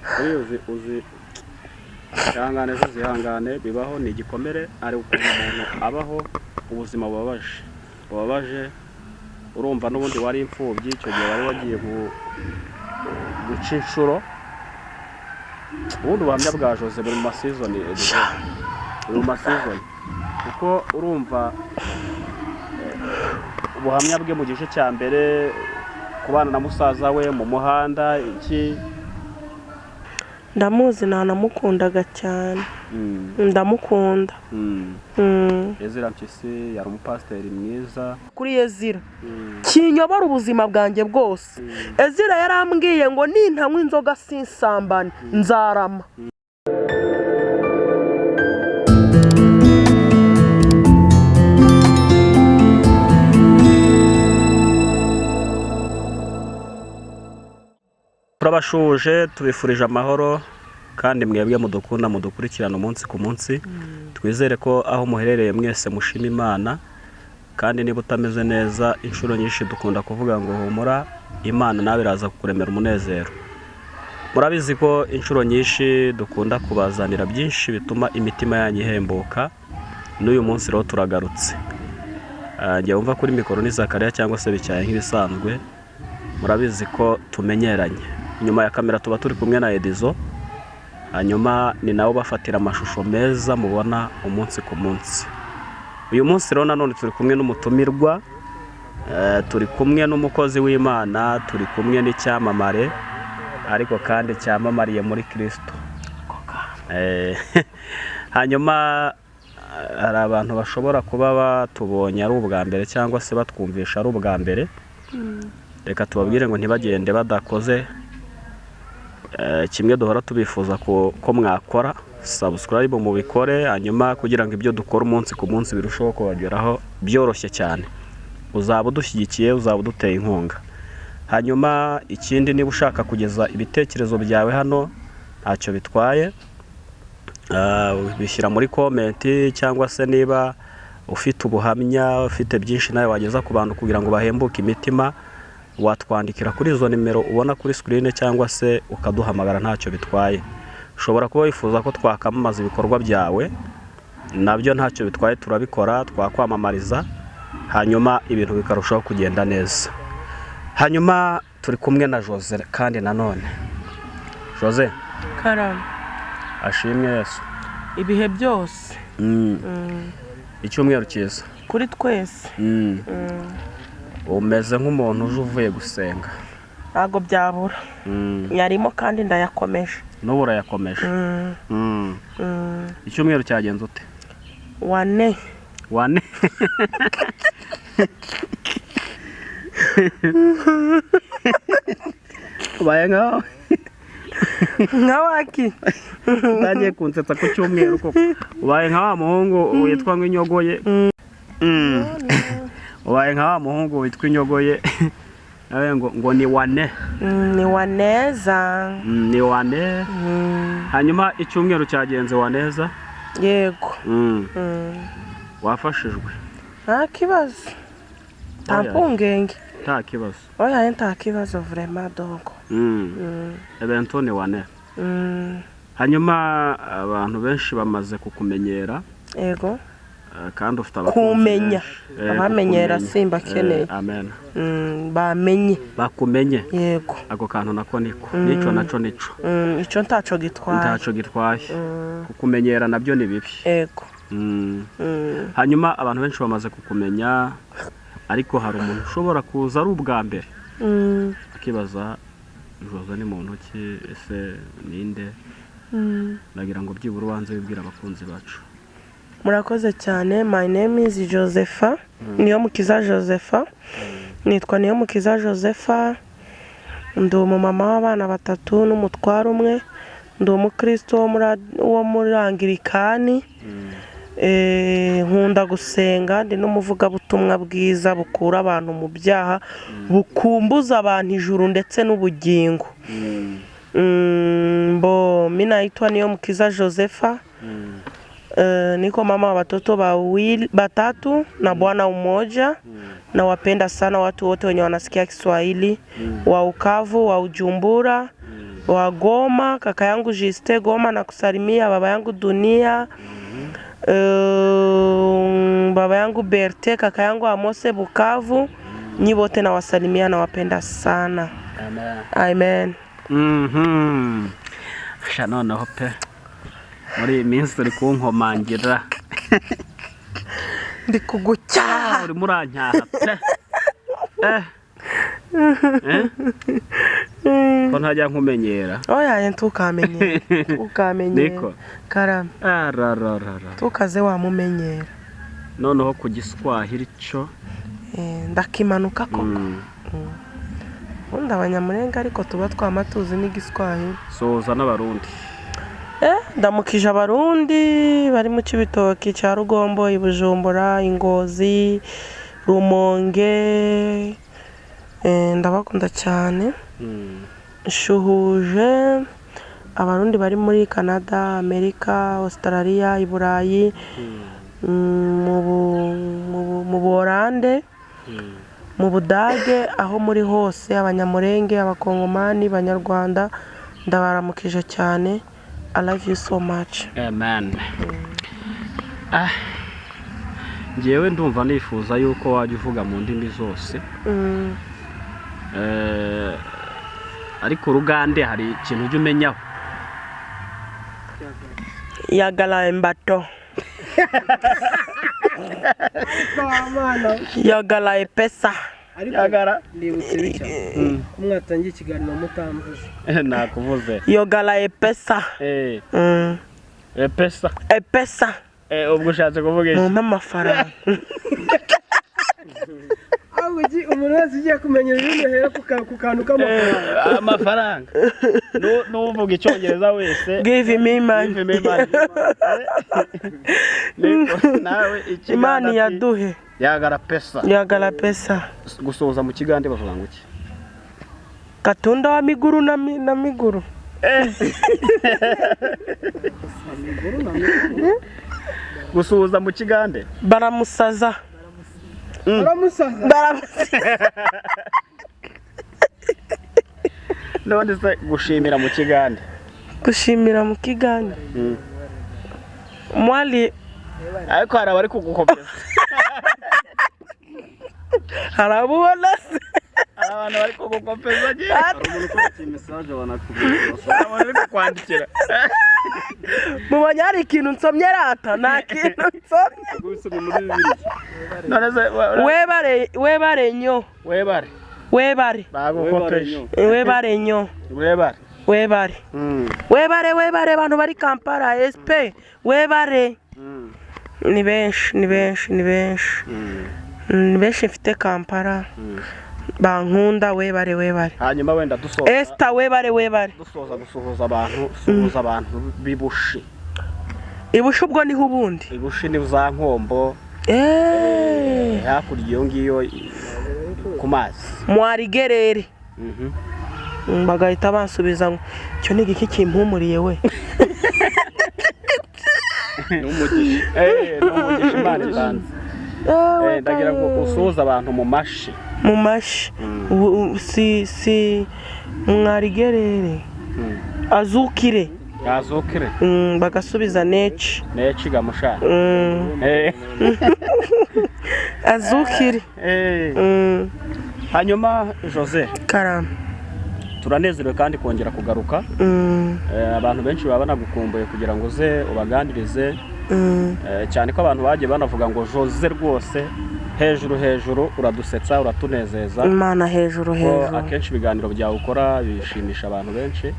Uzi uzi ihangane, uzihangane, bibaho, ni igikomere. Ari ukuntu umuntu abaho ubuzima bubabaje bubabaje. Urumva n'ubundi wari imfubyi icyo gihe, wari wagiye guca inshuro. Ubundi ubuhamya bwa Jose buri mu ma season, buri mu ma season, kuko urumva ubuhamya bwe mu gice cya mbere, kubana na musaza we mu muhanda iki. Ndamuzi, nanamukundaga cyane. Ndamukunda. Ezira Mpyisi yari umupasiteri mwiza. Kuri Ezira kinyobora ubuzima bwanjye bwose. Ezira yarambwiye ngo nintanywa inzoga sinsambane nzarama. Turabashuje, tubifurije amahoro, kandi mwebwe mudukunda, mudukurikirana umunsi ku munsi, twizere ko aho muherereye mwese mushima Imana. Kandi niba utameze neza, inshuro nyinshi dukunda kuvuga ngo humura, Imana nawe iraza kukuremera umunezero. Murabizi ko inshuro nyinshi dukunda kubazanira byinshi bituma imitima yanyu ihembuka. N'uyu munsi rero turagarutse. Njye wumva kuri mikoro ni Zakariya cyangwa se Bicyaye nk'ibisanzwe, murabizi ko tumenyeranye. Inyuma ya kamera tuba turi kumwe na Edizo, hanyuma ni nawe ubafatira amashusho meza mubona umunsi ku munsi. Uyu munsi rero nanone turi kumwe n'umutumirwa, turi kumwe n'umukozi w'Imana, turi kumwe n'icyamamare, ariko kandi cyamamariye muri Kirisito. Hanyuma hari abantu bashobora kuba batubonye ari ubwa mbere cyangwa se batwumvisha ari ubwa mbere. Reka tubabwire ngo ntibagende badakoze kimwe duhora tubifuza ko mwakora subscribe, mubikore, hanyuma kugira ngo ibyo dukora umunsi ku munsi birusheho kubageraho byoroshye cyane. Uzaba udushyigikiye, uzaba uduteye inkunga. Hanyuma ikindi, niba ushaka kugeza ibitekerezo byawe hano ntacyo bitwaye, bishyira muri comment, cyangwa se niba ufite ubuhamya, ufite byinshi nawe wageza ku bantu kugira ngo bahembuke imitima, watwandikira kuri izo nimero ubona kuri screen, cyangwa se ukaduhamagara, ntacyo bitwaye. Ushobora kuba wifuza ko twakamamaza ibikorwa byawe, nabyo ntacyo bitwaye, turabikora, twakwamamariza, hanyuma ibintu bikarushaho kugenda neza. Hanyuma turi kumwe na Jose kandi nanone. Jose. Karame. Ashimwe Yesu. Ibihe byose. Icyumweru cyiza. Kuri twese. Umeze nk'umuntu uje uvuye gusenga. Ntabwo byabura. Nyarimo kandi ndayakomeje. N'ubu urayakomeje. Icyumweru cyagenze ute? Wane. Wane. Ubaye nkaho Nka waki. Utangiye kunsetsa ku cyumweru koko. Ubaye nka wa muhungu witwa nk'inyogoye. Ubaye nka wa muhungu witwa inyogoye nawe ngo ni wane. Ni waneza. Ni wane. Hanyuma icyumweru cyagenze waneza? Yego. Wafashijwe? Nta kibazo, nta Oya. mpungenge. Nta kibazo. Oya, nta kibazo vraiment, donc. Ebento ni wane. Hanyuma abantu benshi bamaze kukumenyera. Yego. Kandi ufite abakunzi Kumenya. benshi. Abamenyera Kukumenya. simba akeneye. Amen. Bamenye. Bakumenye. Yego. Ako kantu nako niko nico naco nico. Icyo ntaco gitwaye. Ntaco gitwaye, kukumenyera nabyo ni bibi. Yego. Hanyuma abantu benshi bamaze kukumenya, ariko hari umuntu ushobora kuza ari ubwa mbere akibaza Jose ni muntu ki, ese ninde? Nagira ngo byibura ubanze wibwire abakunzi bacu. Murakoze cyane. My name is Josepha Niyomukiza Josepha. Nitwa Niyomukiza Josepha, ndi umumama w'abana batatu n'umutware umwe, ndi umukristo wo muri Angirikani. Nkunda gusenga, ndi n'umuvugabutumwa bwiza bukura abantu mu byaha, bukumbuza abantu ijuru ndetse n'ubugingo. Mbo mi naitwa Niyomukiza Josepha. Niko mama wa watoto wawili, batatu na bwana umoja. Nawapenda sana watu wote wenye wanasikia Kiswahili wa Ukavu, wa Ujumbura. Wa Goma, kaka yangu Juste Goma nakusalimia, baba yangu Dunia, baba yangu Berte, kaka yangu Amose Bukavu, nyi wote nawasalimia, nawapenda sana. Amen. Amen. Sha, noneho pe muri iyi minsi turi kunkomangira. Ndi kugucyaha. Urimo urancyaha pe. Eh. Eh? Ko ntajya nkumenyera. Oya, ntukamenyera, tukamenyera. Niko. Karame. Arararara. Tukaze wamumenyera. Noneho ku Giswahili cyo? Eh, ndakimanuka koko. Ubundi Abanyamurenga ariko tuba twama tuzi n'Igiswahili. Soza n'Abarundi. Eh, ndamukije Abarundi bari mu Cibitoki cya Rugombo, i Bujumbura, i Ngozi, Rumonge. Eh, ndabakunda cyane. Nshuhuje Abarundi bari muri Canada, Amerika, Australia, i Burayi, mu Buholande, mu Budage, aho muri hose, Abanyamurenge, Abakongomani, Abanyarwanda, ndabaramukije cyane. I love you so much. Amen. Ah, njyewe ndumva nifuza yuko wajya uvuga mu ndimi zose. Eh, ariko urugande hari ikintu ujya umenyaho? Yagala embato, yagala epesa. Ariko Yagara. ndibutse bitya ko mwatangiye ikiganiro mutamvuze. Nakuvuze. Yogala epesa. Eh, epesa. Epesa. Eh, ubwo ushatse kuvuga iki? Mumpe amafaranga. Ahubwo umuntu wese ugiye kumenya ururimi ahera ku kantu k'amafaranga. Eh, amafaranga. N'uvuga Icyongereza wese. Give me money. Give me money. Niko, nawe Ikigande Imana ati, yaduhe. Yagara pesa. Yagala pesa. Gusohoza mu Kigande bavuga ngo iki? Katunda wa miguru na miguru. Gusuhuza mu Kigande. Baramusaza. Baramusaza. Baramusaza. None se gushimira mu Kigande? Gushimira mu Kigande. Mwali. Ariko hari abari kugukopeza. Harabubona se? Hari abantu bari kugukopeza nyine. Hari umuntu ukwandikiye message wanakubwira. Hari abantu bari kukwandikira. Mubonye hari ikintu nsomye rata? Nta kintu nsomye. Ubwo bisomye muri Bibiliya. None se Webare, webare nyo. Webare. Webare. Bagukopeje. Webare nyo. Webare. Webare. Webare, webare abantu bari Kampala SP. Webare. Ni benshi, ni benshi, ni benshi. Ni benshi mfite Kampala. Bankunda, webare, webare. Hanyuma wenda dusoza. Esther, webare, webare. Dusoza gusuhuza abantu, suhuza abantu b'ibushi. Ibushi ubwo niho ubundi. Ibushi ni za Nkombo. Eh. Hakurya iyo ngiyo ku mazi. Mwarigerere. Bagahita bansubiza ngo icyo ni igiki kimpumuriye we. N'umugisha. Eh, n'umugisha Imana itanze. Eh, ndagira ngo usuhuze abantu mu mashi. Mu mashi. Si mwarigerere. Azukire. Azukire. Bagasubiza neci. Neci gamusha. Eh. Azukire. Eh. Hanyuma Jose. Karame. Turanezerewe kandi kongera kugaruka. Abantu benshi baba banagukumbuye kugira ngo uze ubaganirize. Cyane ko abantu bagiye banavuga ngo Jose rwose hejuru hejuru uradusetsa, uratunezeza. Imana hejuru hejuru. Akenshi ibiganiro byawe ukora bishimisha abantu benshi.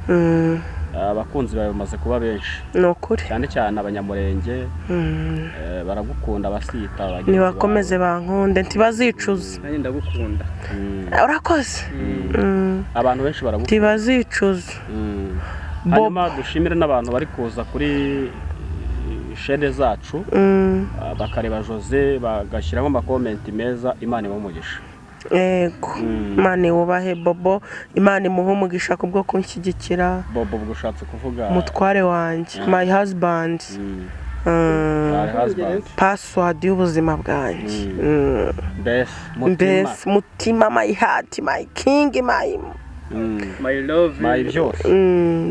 Abakunzi bawe bamaze kuba benshi. Ni ukuri. Cyane cyane Abanyamurenge. Baragukunda basita bagenzi. Nibakomeze bankunde ntibazicuza. Nanjye ndagukunda. Urakoze. Abantu benshi baragukunda. Ntibazicuza. Hanyuma dushimire n'abantu bari kuza kuri shene zacu bakareba Jose bagashyiramo amakomenti meza. Imana ibahe umugisha. Yego. Imana iwubahe Bobo, Imana imuhe umugisha kubwo kunshyigikira. Bobo ubwo ushatse kuvuga mutware wanjye, my husband. My husband. Password y'ubuzima bwanjye. Mbese mutima. Mbese mutima, my heart, my king, my My love. My byose.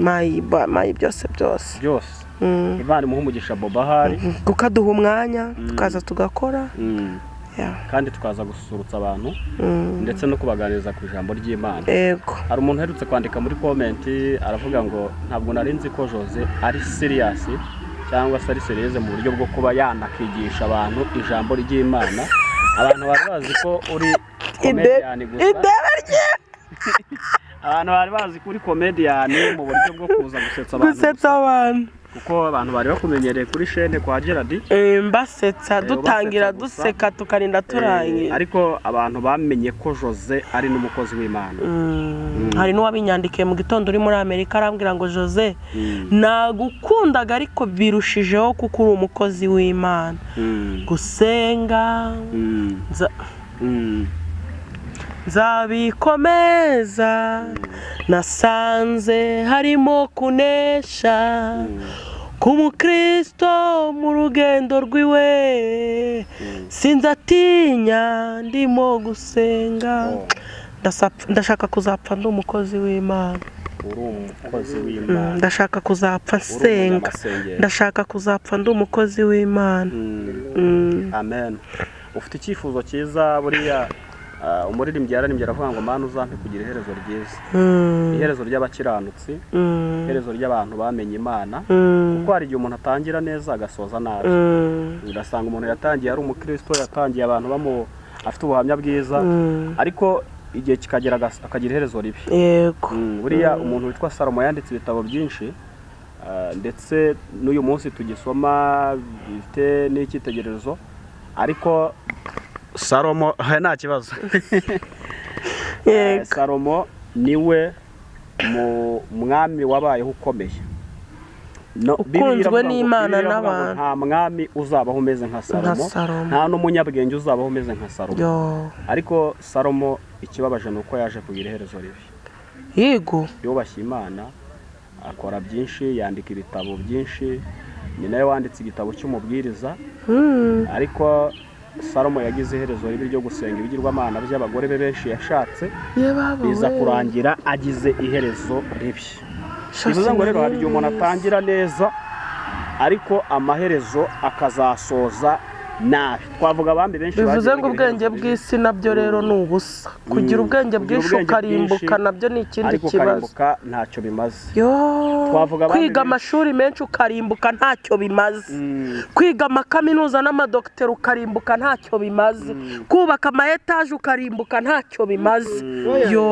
My my byose byose. Byose. Imana imuhe umugisha Bobo ahari. Kuko aduha umwanya tukaza tugakora. Yeah. Kandi tukaza gususurutsa abantu ndetse no kubaganiriza ku ijambo ry'Imana. Yego. Hari umuntu uherutse kwandika muri comment aravuga ngo ntabwo nari nzi ko Jose ari serious cyangwa se ari sérieuse mu buryo bwo kuba yanakigisha abantu ijambo ry'Imana. Abantu bari bazi ko uri comedian gusa. Idebe rye. Abantu bari bazi ko uri comedian mu buryo bwo kuza gusetsa abantu. Gusetsa abantu. Kuko abantu bari bakumenyereye kuri chaîne kwa Gerard. Mbasetsa dutangira ubasetsa gusa. Duseka tukarinda turangira. Ariko abantu bamenye ko Jose ari n'umukozi w'Imana. Hari n'uwabinyandikiye mu gitondo uri muri Amerika arambwira ngo Jose nagukundaga ariko birushijeho kuko uri umukozi w'Imana. Gusenga nzabikomeza nasanze harimo kunesha k'umukristo mu rugendo rwiwe sinzatinya ndimo gusenga. Oh. Ndashaka kuzapfa ndi umukozi w'Imana. Uri umukozi w'Imana. Ndashaka kuzapfa Uri nsenga. umunyamasengesho. Ndashaka kuzapfa ndi umukozi w'Imana. Amen. Ufite icyifuzo cyiza buriya umuririmbyi yararimbye aravuga ngo Mana uzampe kugira iherezo ryiza. Iherezo ry'abakiranutsi, iherezo ry'abantu bamenye Imana. Kuko hari igihe umuntu atangira neza agasoza nabi. Ugasanga umuntu yatangiye ari umukristo, yatangiye abantu bamu afite ubuhamya bwiza, ariko igihe kikagera akagira iherezo ribi. Yego. Buriya umuntu witwa Salomo yanditse ibitabo byinshi ndetse n'uyu munsi tugisoma bifite n'icyitegererezo, ariko Salomo nta kibazo. Yego. Salomo niwe mu mwami wabayeho ukomeye. No, Bibiliya Ukunzwe iravuga ngo- n'Imana Bibiliya iravuga ngo n'abantu. nta mwami uzabaho umeze nka Salomo, Salomo. nta n'umunyabwenge uzabaho umeze nka Salomo. Yo. Ariko Salomo ikibabaje ni uko yaje kugira iherezo ribi. Yego. Yubashye Imana, akora byinshi, yandika ibitabo byinshi, ni nawe wanditse igitabo cy'umubwiriza. Ariko Salomo yagize iherezo ribi ryo gusenga ibigirwamana by'abagore be benshi yashatse, Ye baba biza we. kurangira agize iherezo ribi. Sha Bivuze ngo rero hari igihe umuntu sinari atangira neza ariko amaherezo akazasoza nabi. Twavuga abami benshi Bivuze bagiye ngo bagira ubwenge iherezo ribi. bw'isi nabyo rero ni ubusa. Kugira ubwenge Kugira bwinshi ubwenge ukarimbuka bwinshi, nabyo ni ikindi ariko kibazo. ukarimbuka ntacyo bimaze. Yo. Twavuga abandi Kwiga benshi. amashuri menshi ukarimbuka ntacyo bimaze. Kwiga amakaminuza n'amadogiteri ukarimbuka ntacyo bimaze. Kubaka ama etaje ukarimbuka ntacyo bimaze. Yo.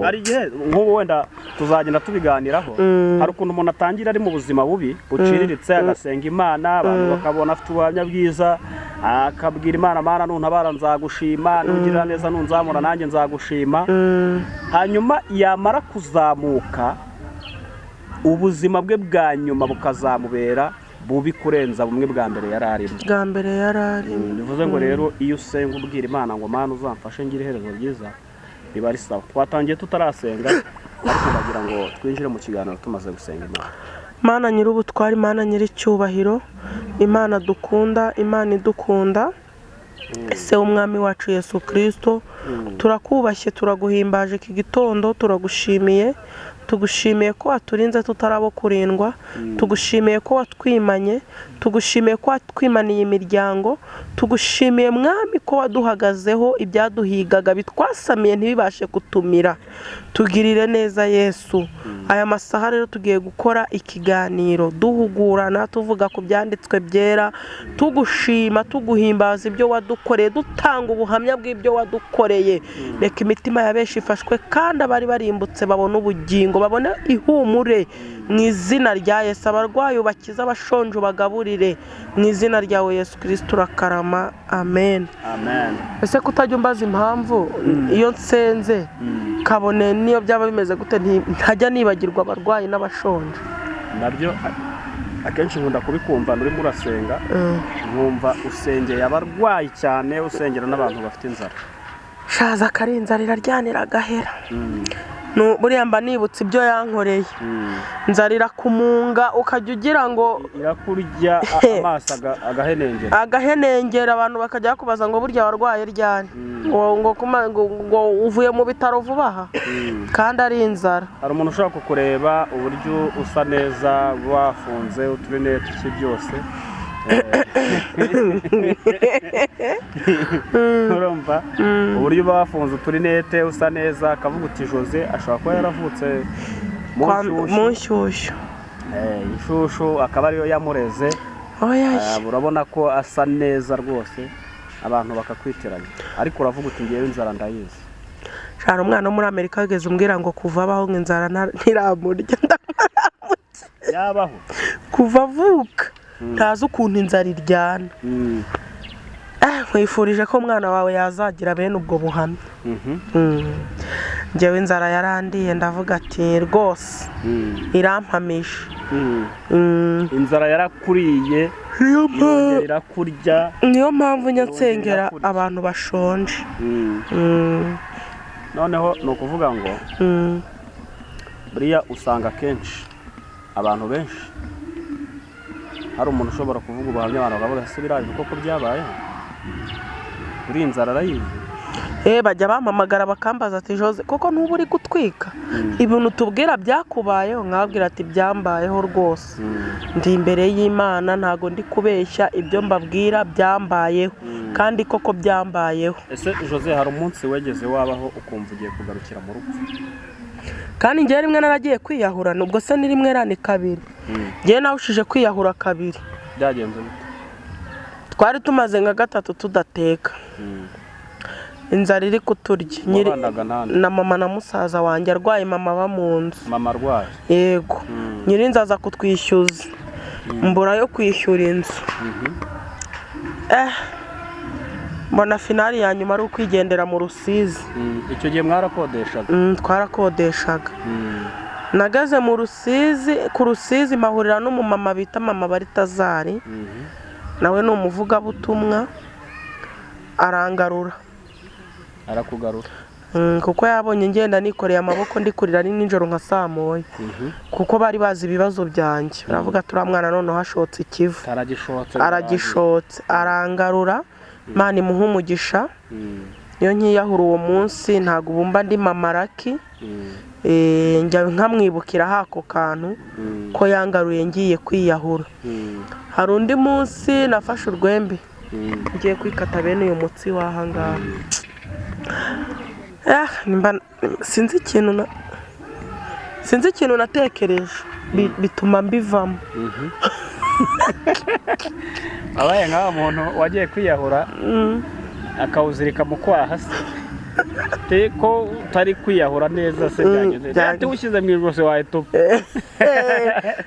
Hari igihe nk'ubu wenda tuzagenda tubiganiraho, hari ukuntu umuntu atangira ari mu buzima bubi buciriritse agasenga Imana, abantu bakabona afite ubuhamya bwiza, akabwira Imana Mana nuntabara nzagushima, nungirira neza nunzamura nanjye nzagushima. Hanyuma yamara kuzamuka ubuzima bwe bwa nyuma bukazamubera bubi kurenza bumwe bwa mbere yari arimo. Bwa mbere yari arimo. Bivuze ngo rero iyo usenga ubwira Imana ngo Mana uzamfashe ngire iherezo ryiza, biba ari sawa. Twatangiye tutarasenga ariko ndagira ngo twinjire mu kiganiro tumaze gusenga Imana. Mana nyir'ubutwari, Mana nyir'icyubahiro, Imana dukunda, Imana idukunda, ese w'umwami wacu Yesu Kristo, turakubashye, turaguhimbaje iki gitondo, turagushimiye, tugushimiye ko waturinze tutarabo kurindwa, tugushimiye ko watwimanye, tugushimiye ko watwimaniye imiryango, tugushimiye mwami ko waduhagazeho ibyaduhigaga bitwasamiye ntibibashe kutumira. Tugirire neza Yesu. Aya masaha rero tugiye gukora ikiganiro duhugurana, tuvuga ku byanditswe byera, tugushima, tuguhimbaza ibyo wadukoreye, dutanga ubuhamya bw'ibyo wadukoreye. Reka imitima ya benshi ifashwe kandi abari barimbutse babone ubugingo, babone ihumure mu izina rya Yesu. Abarwayi ubakize, abashonje ubagaburire mu izina ryawe Yesu Kristo urakarama. Amen. Amen. Ese kutajya umbaza impamvu iyo nsenze kabone niyo byaba bimeze gute ntajya nibagirwa abarwayi n'abashonje? Nabyo akenshi nkunda kubikumva urimo urasenga, nkumva usengeye abarwayi cyane, usengera n'abantu bafite inzara. Shaza akarinzara iraryanira agahera. Buriya mba nibutse ibyo yankoreye. Inzara irakumunga, ukajya ugira ngo Irakurya amaso agahenengera. Agahenengera, abantu bakajya bakubaza ngo burya warwaye ryari, ngo uvuye mu bitaro vuba aha, kandi ari inzara. Hari umuntu ushobora kukureba uburyo usa neza, wafunze uturinete, iki byose, urumva uburyo uba wafunze uturinete usa neza, akavuga uti Jose ashobora kuba yaravutse mu Mu nshyushyu. nshyushyu. Inshyushyu akaba ariyo yamureze. Oya. Urabona ko asa neza rwose, abantu bakakwitiranya, ariko uravuga uti ngewe inzara ndayizi. Shara, umwana wo muri Amerika wigeze umbwira ngo kuva abaho ngo inzara ntiramurya. Yabaho. Kuva avuka ntazi ukuntu inzara iryana. Nkwifurije ko umwana wawe yazagira bene ubwo buhamya. Njyewe inzara yarandiye, ndavuga ati rwose irampamisha. Inzara yarakuriye, Niyo irongera irakurya. Niyo mpamvu njya nsengera irakurya. abantu bashonje. Noneho ni ukuvuga ngo buriya usanga akenshi abantu benshi, hari umuntu ushobora kuvuga ubuhamya, abantu bakavuga: se biriya bintu koko byabayeho? Buriya inzara arayizi. Bajya bampamagara bakambaza ati Jose, koko ntuba uri gutwika, ibintu tubwira byakubayeho? Nkababwira ati byambayeho rwose, ndi imbere y'Imana, ntago ndi kubeshya, ibyo mbabwira byambayeho, kandi koko byambayeho. Ese Jose, hari umunsi wegeze wabaho ukumva ugiye kugarukira mu rupfu? Kandi njyewe rimwe naragiye kwiyahura, nubwo se ni rimwe ni kabiri, njyewe nawushije kwiyahura kabiri. Byagenze bite? Twari tumaze nka gatatu tudateka, inzara iri kuturya. Wabanaga nande? Na mama na musaza wanjye arwaye, mama aba mu nzu. Mama arwaye? Yego. Nyirinzu aza kutwishyuza, mbura yo kwishyura inzu. Mbona finali ya nyuma ari ukwigendera mu Rusizi. Icyo gihe mwarakodeshaga? Twarakodeshaga. Nageze mu Rusizi, ku Rusizi mpahurira n'umumama bita Mama Baritazari. Nawe ni umuvugabutumwa, arangarura. Arakugarura. Kuko yabonye ngenda nikoreye amaboko, ndi kurira, ari nijoro nka saa moya, kuko bari bazi ibibazo byanjye, baravuga turiya mwana noneho hashotse ikivu. Aragishotse. Aragishotse, arangarura. Imana imuha umugisha. Iyo nkiyahura uwo munsi ntabwo bumba ndi Mama Lucky. Njya nkamwibukira hako kantu ko yangaruye ngiye kwiyahura. Hari undi munsi nafashe urwembe ngiye kwikata bene uyu mutsi w'aha ngaha. Sinzi ikintu natekereje bituma mbivamo. Abaye nk'aho muntu wagiye kwiyahura akawuzirika mu kwaha, se te ko utari kwiyahura neza se byagenze? Byagenze. Ati ushyize mu ijosi wahita upfa.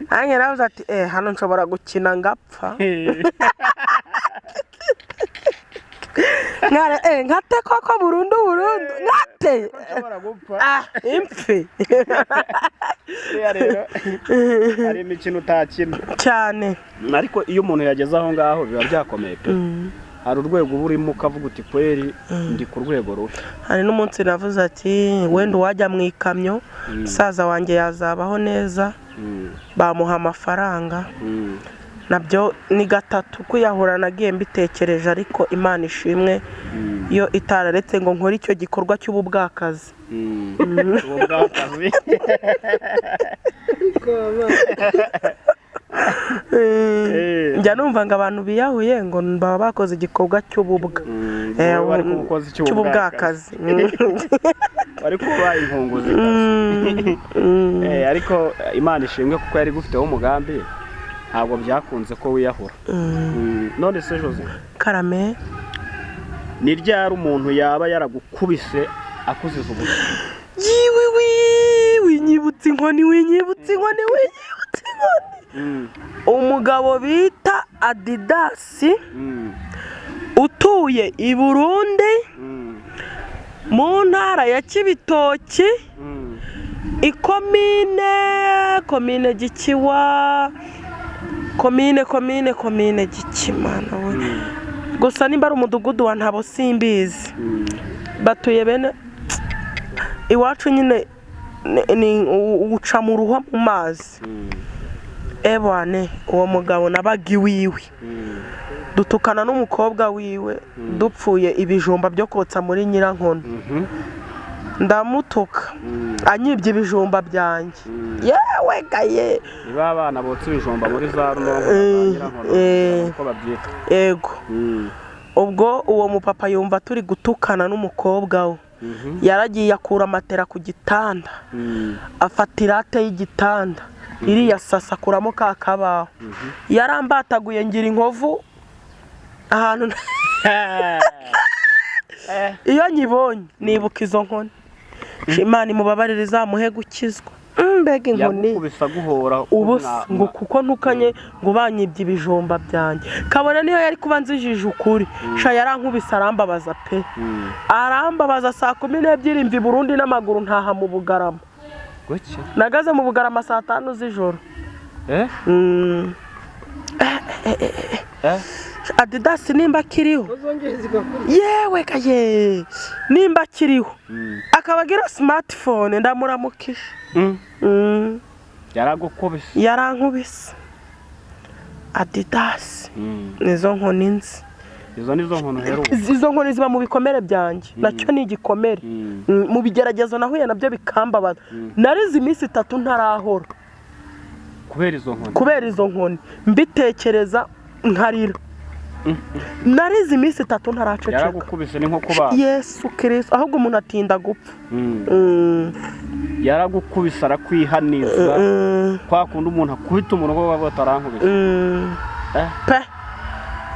Nanjye navuze ati hano nshobora gukina ngapfa. Nkate koko burundu burundu nkate. Ushobora gupfa. Impfi. Buriya rero hari imikino utakina. Cyane. Ariko iyo umuntu yageze aho ngaho biba byakomeye pe. Hari urwego uba urimo ukavuga uti kweri ndi ku rwego rubi. Hari n'umunsi navuze ati wenda uwajya mu ikamyo musaza wanjye yazabaho neza, bamuha amafaranga. Nabyo ni gatatu kwiyahura nagiye mbitekereje, ariko Imana ishimwe yo itararetse ngo nkore icyo gikorwa cy'ububwakazi. Ubu bw'akazi. Njya numva ngo abantu biyahuye ngo baba bakoze igikorwa cy'ububwa. Wowe wari kuba ukoze cy'ububwakazi. Wari kuba inkunguzi. Ariko Imana ishimwe kuko yari igufiteho umugambi, ntabwo byakunze ko wiyahura. None se Jose, Karame. ni ryari umuntu yaba yaragukubise akuziza ubusa? Yiwe winyibutse inkoni, winyibutse inkoni, winyibutse inkoni. Umugabo bita Adidasi utuye i Burundi mu ntara ya Kibitoki, ikomine komine Gikiwa, komine Gikimana we. Gusa nimba ari umudugudu wa Ntabo simbizi. Batuye bene iwacu nyine. Uca mu ruhwa mu mazi. Ebane, uwo mugabo nabaga iwiwe, dutukana n'umukobwa wiwe, dupfuye ibijumba byo kotsa muri nyirankono. Ndamutuka anyibye ibijumba byanjye, yewe gaye. Niba abana botsa ibijumba muri za runonko Eh, na za nyirankono, uko babyita. Ego. Ubwo uwo mupapa yumva turi gutukana n'umukobwa we, yaragiye akura matera ku gitanda, afata irate y'igitanda iriya sasa, akuramo ka kabaho, yarambataguye ngira inkovu ahantu. Iyo nyibonye nibuka izo nkoni. Imana imubabarire, izamuhe gukizwa. Mbega inkoni! Yagukubise aguhora? Ubu ngo kuko ntukanye ngo banyibye ibijumba byanjye, kabone niyo yari kuba nzijije ukuri. Sha, yarankubise arambabaza pe, arambabaza. Saa 12 mva i Burundi n'amaguru, ntaha mu Bugarama. Guki? Nagaze mu Bugarama saa 5 z'ijoro. Eh? Mm. Eh? Adidas nimba akiriho, Uzongere zigakura. Yewe kaye, nimba akiriho akaba agira smartphone, ndamuramukije. Yaragukubise? Yarankubise Adidas. Nizo nkoni nzi. Izo nizo nkono uheruka? Izo nkoni ziba mu bikomere byanjye, nacyo ni igikomere. Mu bigeragezo nahuye nabyo bikambabaza, narize iminsi 3 ntarahora. Kubera izo nkoni? Kubera izo nkoni, mbitekereza nkarira. Narize iminsi 3 ntaraceceka. Yaragukubise ni nko kubaga. Yesu Kirisito, ahubwo umuntu atinda gupfa. Yaragukubise arakwihaniza, kwa kundi umuntu akubita umuntu ko bavuga atarankubise. Eh? Pe,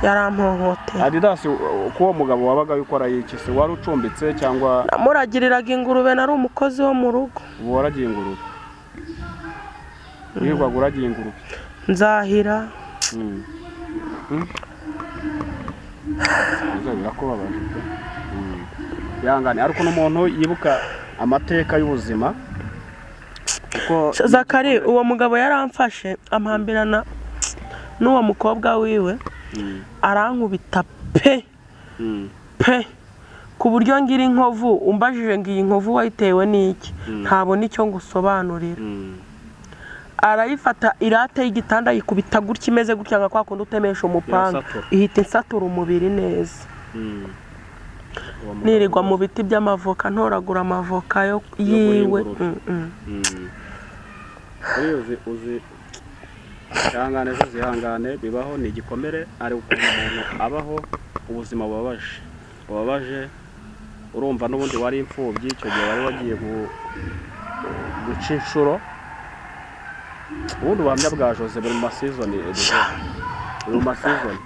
yarampohoteye. Adidas, ko uwo mugabo wabaga ukora iki se? Wari ucumbitse cyangwa? Namuragiriraga ingurube, nari umukozi wo mu rugo. Ubu waragiye ingurube, wirirwaga uragiye ingurube? Nzahira. Biza birakubabaje pe. Ihangane, ariko n'umuntu yibuka amateka y'ubuzima kuko Zakari, uwo mugabo yaramfashe ampambirana n'uwo mukobwa wiwe, arankubita pe, pe, ku buryo ngira inkovu. Umbajije ngo iyi nkovu wayitewe n'iki, ntabona icyo ngusobanurira. Arayifata irate y'igitanda ayikubita gutya, imeze gutya nka kwa kundi utemesha umupanga. Irasatura. Ihita insatura umubiri neza. Uwo mugabo Nirirwa mu biti by'amavoka ntoragura amavoka yo yiwe. Ingurube. Uriya uzi ihangane, zo zihangane, bibaho, ni igikomere. Ari ukuntu umuntu abaho ubuzima bubabaje, bubabaje. Urumva n'ubundi wari imfubyi icyo gihe, wari wagiye guca inshuro. Ubundi ubuhamya bwa Jose buri mu ma season, buri mu ma season,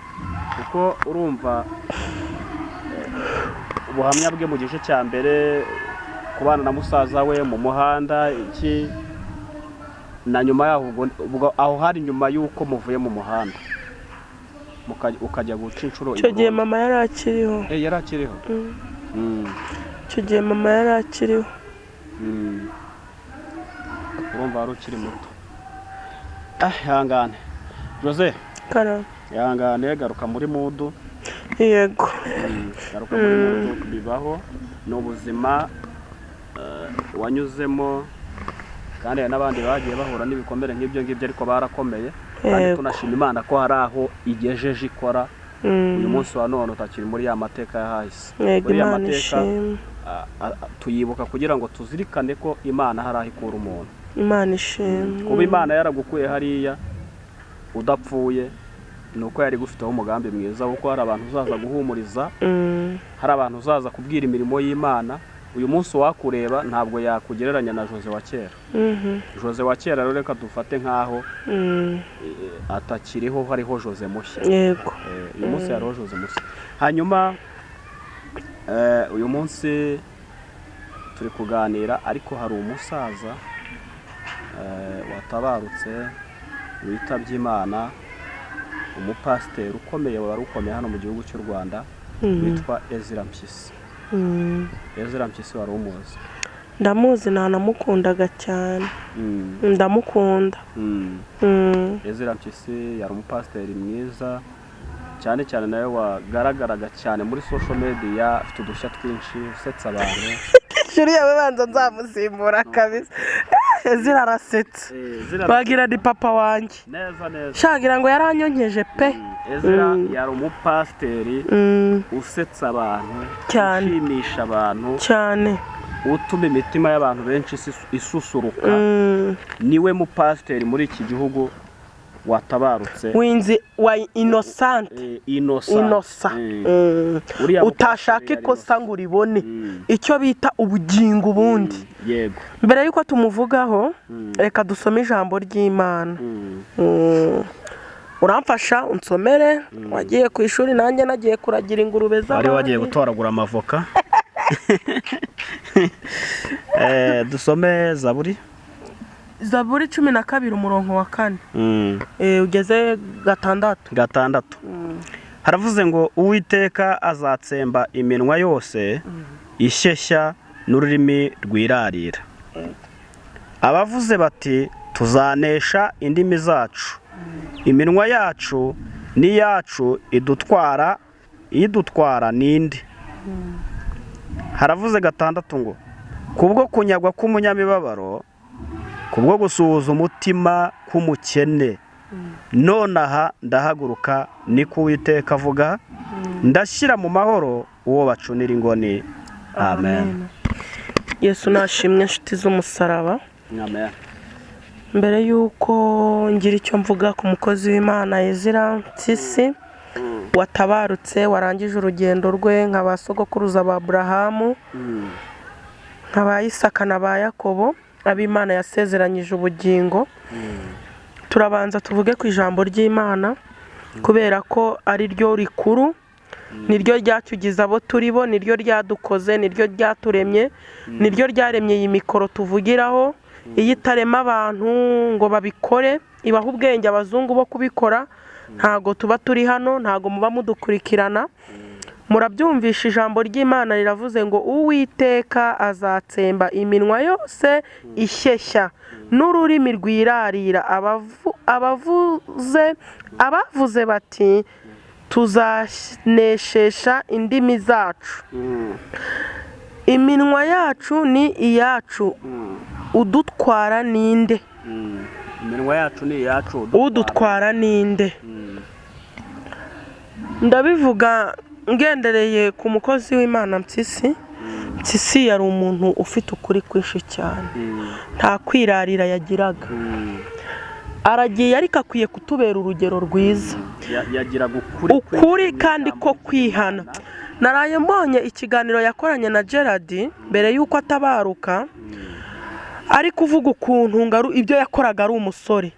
kuko urumva ubuhamya bwe mu gice cya mbere, kubana na musaza we mu muhanda, iki na nyuma yaho. Ubwo aho hari nyuma y'uko muvuye mu muhanda, ukajya guca inshuro i Icyo gihe Burundi. mama yari akiriho. Eh, yari akiriho. Icyo gihe mama yari akiriho. Urumva wari ukiri muto. Ah, ihangane Jose. Karame. Ihangane, garuka muri mood. Yego. Garuka muri mood, bibaho, ni ubuzima wanyuzemo, kandi hari n'abandi bagiye bahura n'ibikomere nk'ibyo ngibyo ariko barakomeye, kandi tunashima Imana ko hari aho igejeje ikora uyu munsi wa none, utakiri muri ya mateka y'ahahise. Yego. Muri ya Imana mateka ishimwe. Tuyibuka kugira ngo tuzirikane ko Imana hari aho ikura umuntu. Imana ishimwe. Kuba Imana yaragukuye hariya udapfuye, ni uko yari igufiteho umugambi mwiza, kuko hari abantu uzaza guhumuriza, hari abantu uzaza kubwira imirimo y'Imana. Uyu munsi wakureba ntabwo yakugereranya na Jose wa kera. Jose wa kera rero reka dufate nk'aho atakiriho, hariho Jose mushya. Yego. Uyu munsi hariho Jose mushya. Hanyuma uyu munsi turi kuganira, ariko hari umusaza watabarutse, witabye Imana, umupasiteri ukomeye, wari ukomeye hano mu gihugu cy'u Rwanda, witwa Ezra Mpyisi. Ezra Mpyisi wari umuzi? Ndamuzi, nanamukundaga cyane. Ndamukunda. Ezra Mpyisi yari umupasiteri mwiza cyane cyane, nawe wagaragaraga cyane muri social media, afite udushya twinshi, usetsa abantu. Uriya we banza nzamusimbura kabisa. Ezira arasetse, wagira ni papa wanjye. Neza neza. Shagira ngo yaranyonkeje pe. Ezra yari umupasiteri usetsa abantu, Cyane. ushimisha abantu, Cyane. utuma imitima y'abantu benshi isusuruka. Niwe mupasiteri muri iki gihugu watabarutse. Winzi wa Innocent. Innocent. Inosa. Uriya Utashaka mupasiteri yari ikosa ngo uribone, icyo bita ubugingo ubundi. Yego. Mbere y'uko tumuvugaho, reka dusome ijambo ry'Imana. Uramfasha unsomere, wagiye ku ishuri, nanjye nagiye kuragira ingurube Wari z'abandi. wagiye gutoragura amavoka. Dusome Zaburi. Zaburi 12 umurongo wa 4 ugeze 6. 6 haravuze ngo: "Uwiteka azatsemba iminwa yose ishyeshya n'ururimi rwirarira, abavuze bati: 'Tuzanesha indimi zacu, iminwa yacu n'iyacu idutwara, idutwara ninde?'" Haravuze 6 ngo: "Kubwo kunyagwa k'umunyamibabaro, kubwo gusuhuza umutima k'umukene, nonaha ndahaguruka, niko Uwiteka avuga, ndashyira mu mahoro uwo bacunira ingoni." Amen. Yesu nashimwe, inshuti z'umusaraba. Amen. Mbere y'uko ngira icyo mvuga ku mukozi w'Imana Ezira Mpyisi watabarutse, warangije urugendo rwe nka ba sogokuruza ba Aburahamu, nka ba Isaka na ba Yakobo, ab'Imana yasezeranyije ubugingo, turabanza tuvuge ku ijambo ry'Imana, kubera ko ari ryo rikuru, niryo ryacugiza abo turi bo, niryo ryadukoze, niryo ryaturemye, niryo ryaremye iyi mikoro tuvugiraho. Iyo itarema abantu ngo babikore, ibaha ubwenge abazungu bo kubikora, ntago tuba turi hano, ntago muba mudukurikirana. Murabyumvisha, ijambo ry'Imana riravuze ngo: "Uwiteka azatsemba iminwa yose ishyeshya n'ururimi rwirarira, abavuze bati: 'Tuzanesesha indimi zacu, iminwa yacu ni iyacu, udutwara ninde?'" Iminwa yacu ni iyacu. Udutwara ninde? Ndabivuga ngendereye ku mukozi w'Imana Mpyisi. Mpyisi yari umuntu ufite ukuri kwinshi cyane, nta kwirarira yagiraga. Aragiye, ariko akwiye kutubera urugero rwiza. Yagiraga ukuri. Ukuri kandi ko kwihana. Naraye mbonye ikiganiro yakoranye na Gerard mbere y'uko atabaruka, ari kuvuga ukuntu ngo ibyo yakoraga ari umusore.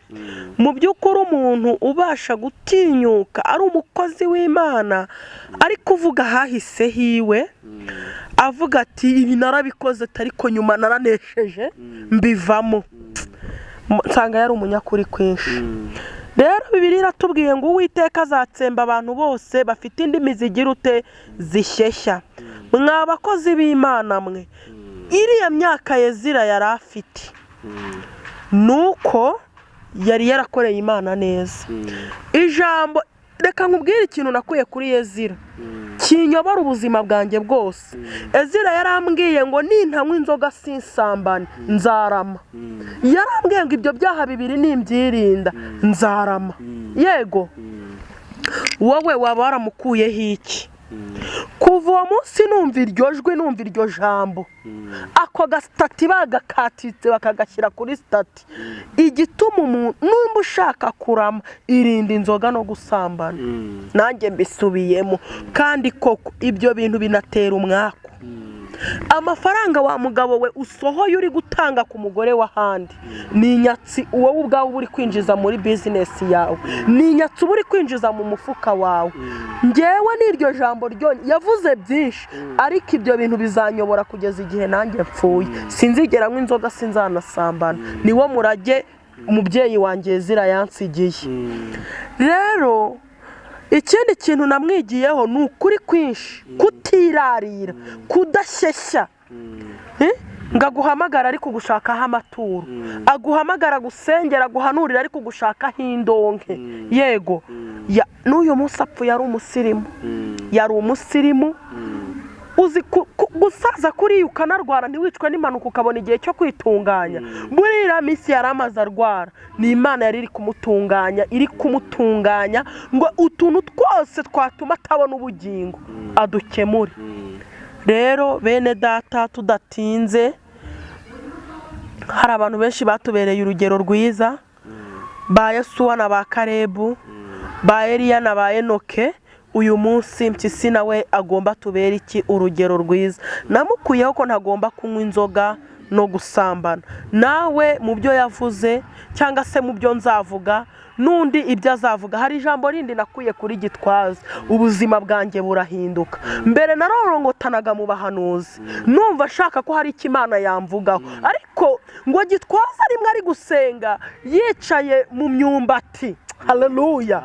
Mu by'ukuri, umuntu ubasha gutinyuka ari umukozi w'Imana, ari kuvuga ahahise hiwe, avuga ati: "Ibi narabikoze, ariko nyuma naranesheje mbivamo," nsanga yari umunyakuri kwinshi. Rero Bibiliya iratubwiye ngo: "Uwiteka azatsemba abantu bose bafite indimi zigira ute? Zishyeshya." Mwa bakozi b'Imana mwe, iriya myaka Ezira yari afite, ni uko yari yarakoreye Imana neza. Ijambo, reka nkubwire ikintu nakuye kuri Ezira kinyobora ubuzima bwanjye bwose. Ezira yarambwiye ngo nintanywa inzoga sinsambane nzarama. Yarambwiye ngo ibyo byaha bibiri nimbyirinda nzarama. Yego, wowe waba waramukuyeho iki? Kuva uwo munsi numva iryo jwi, numva iryo jambo, ako gasitati bagakatitse bakagashyira kuri sitati, igituma umuntu numba ushaka kurama, irinda inzoga no gusambana. Nanjye mbisubiyemo, kandi koko ibyo bintu binatera umwaku. Amafaranga wa mugabo we usohoye uri gutanga ku mugore w'ahandi ni inyatsi wowe ubwawe uba uri kwinjiza muri bizinesi yawe, ni inyatsi uba uri kwinjiza mu mufuka wawe. Ngewe n'iryo jambo ryonyine, yavuze byinshi, ariko ibyo bintu bizanyobora kugeza igihe nanjye mpfuye. Sinzigera nywa inzoga, sinzanasambana. Niwo murage umubyeyi wanjye Ezira yansigiye. Rero ikindi kintu namwigiyeho ni ukuri kwinshi, kutirarira, kudashyeshya. Ngo aguhamagara ari kugushakaho amaturo, aguhamagara agusengera, aguhanurira ari kugushakaho indonke. Yego, n'uyu munsi apfuye ari umusirimu, yari umusirimu. Uzi gusaza kuriya ukanarwara ntiwicwe n'impanuka, ukabona igihe cyo kwitunganya. Muri iriya minsi yari amaze arwara, ni Imana yari iri kumutunganya, iri kumutunganya ngo utuntu twose twatuma atabona ubugingo adukemure. Rero bene data, tudatinze, hari abantu benshi batubereye urugero rwiza, ba Yosuwa na ba Karebu, ba Eliya na ba Enoke. Uyu munsi Mpyisi nawe agomba tubere iki? Urugero rwiza. Namukuyeho ko ntagomba kunywa inzoga no gusambana. Nawe mu byo yavuze cyangwa se mu byo nzavuga n'undi ibyo azavuga, hari ijambo rindi nakuye kuri Gitwaza, ubuzima bwanjye burahinduka. Mbere narorongotanaga mu bahanuzi, numva ashaka ko hari icyo Imana yamvugaho, ariko ngo Gitwaza rimwe ari gusenga yicaye mu myumbati, haleluya,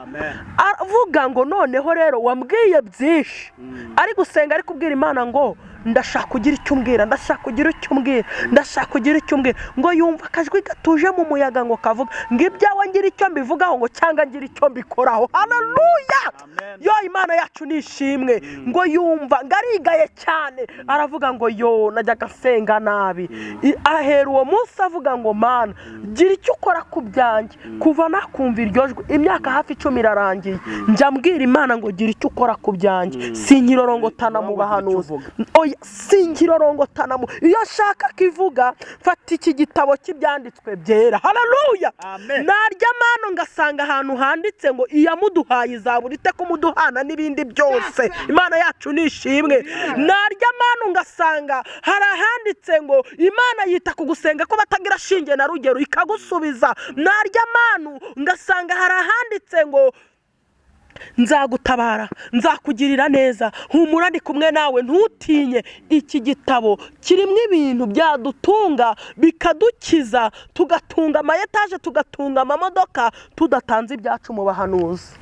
avuga ngo noneho rero wambwiye byinshi. Ari gusenga, ari kubwira Imana ngo ndashaka kugira icyo umbwira, ndashaka kugira icyo umbwira, ndashaka kugira icyo umbwira. Ngo yumva akajwi gatuje mu muyaga ngo kavuga ngo ibyawe ngira icyo mbivugaho, ngo cyangwa ngira icyo mbikoraho. Haleluya! Yo, Imana yacu ni ishimwe. Ngo yumva ngo arigaye cyane, aravuga ngo yo najyaga nsenga nabi. Ahera uwo munsi avuga ngo Mana, gira icyo ukora ku byanjye. Kuva nakumva iryo jwi, imyaka hafi 10 irarangiye, njya mbwira Imana ngo gira icyo ukora ku byanjye. Sinkirorongotana mu bahanuzi, oya, sinkirorongotana mu. Iyo nshaka kivuga, mfata iki gitabo cy'ibyanditswe byera. Haleluya! Amen. Narya mano ngasanga ahantu handitse ngo iyamuduhaye izabura ite kumuduhana n'ibindi byose. Imana yacu ni ishimwe. Narya mano ngasanga hari ahanditse ngo Imana yita ku gusenga ko batagira shinge na rugero, ikagusubiza. Narya manu ngasanga hari ahanditse ngo nzagutabara, nzakugirira neza, humura ndi kumwe nawe, ntutinye. Iki gitabo kirimo ibintu byadutunga, bikadukiza, tugatunga ama etaje, tugatunga amamodoka, tudatanze ibyacu mu bahanuzi,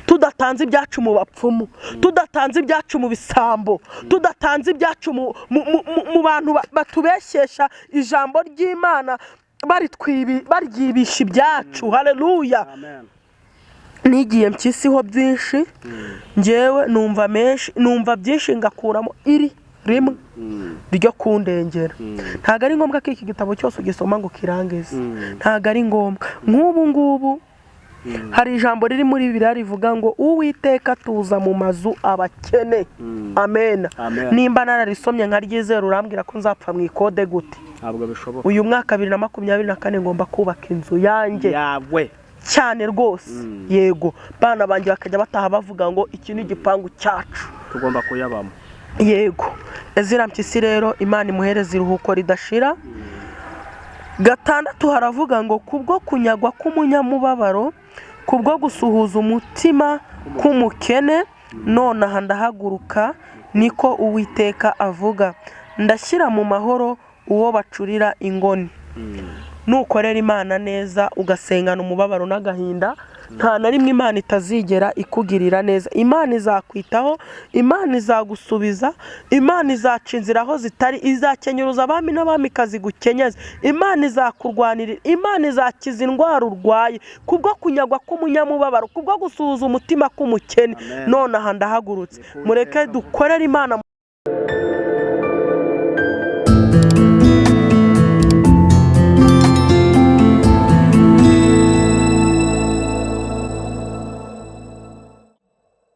tudatanze ibyacu mu bapfumu, tudatanze ibyacu mu bisambo, tudatanze ibyacu mu bantu batubeshyesha ijambo ry'Imana, baryibisha ibyacu. Haleluya! Amen. Nigiye Mpyisiho byinshi. Ngewe numva menshi, numva byinshi, ngakuramo iri rimwe ryo kundengera. Ntabwo ari ngombwa ko iki gitabo cyose ugisoma ngo kirangize, ntabwo ari ngombwa. Nk'ubu ngubu hari ijambo riri muri Bibiliya rivuga ngo Uwiteka atuza mu mazu abakene. Amen. Amen. Nimba nararisomye nkaryizera, urambwira ko nzapfa mu ikode gute? Ntabwo bishoboka. Uyu mwaka 2024 ngomba kubaka inzu yanjye. Yawe. Cyane rwose, yego. Bana banjye bakajya bataha bavuga ngo iki ni igipangu cyacu. Tugomba kuyabamo. Yego. Ezira Mpyisi rero, Imana imuhereza iruhuko ridashira. 6 haravuga ngo kubwo kunyagwa k'umunyamubabaro, kubwo gusuhuza umutima k'umukene, nonaha ndahaguruka, niko Uwiteka avuga, ndashyira mu mahoro uwo bacurira ingoni. Nukorera Imana neza, ugasengana umubabaro n'agahinda, nta na rimwe Imana itazigera ikugirira neza. Imana izakwitaho, Imana izagusubiza, Imana izaca inzira aho zitari, izakenyuruza abami n'abamikazi gukenyeza, Imana izakurwanirira, Imana izakiza indwara urwaye. Kubwo kunyagwa k'umunyamubabaro, kubwo gusuhuza umutima k'umukene, Amen. nonaha ndahagurutse. Mureke dukorere Imana.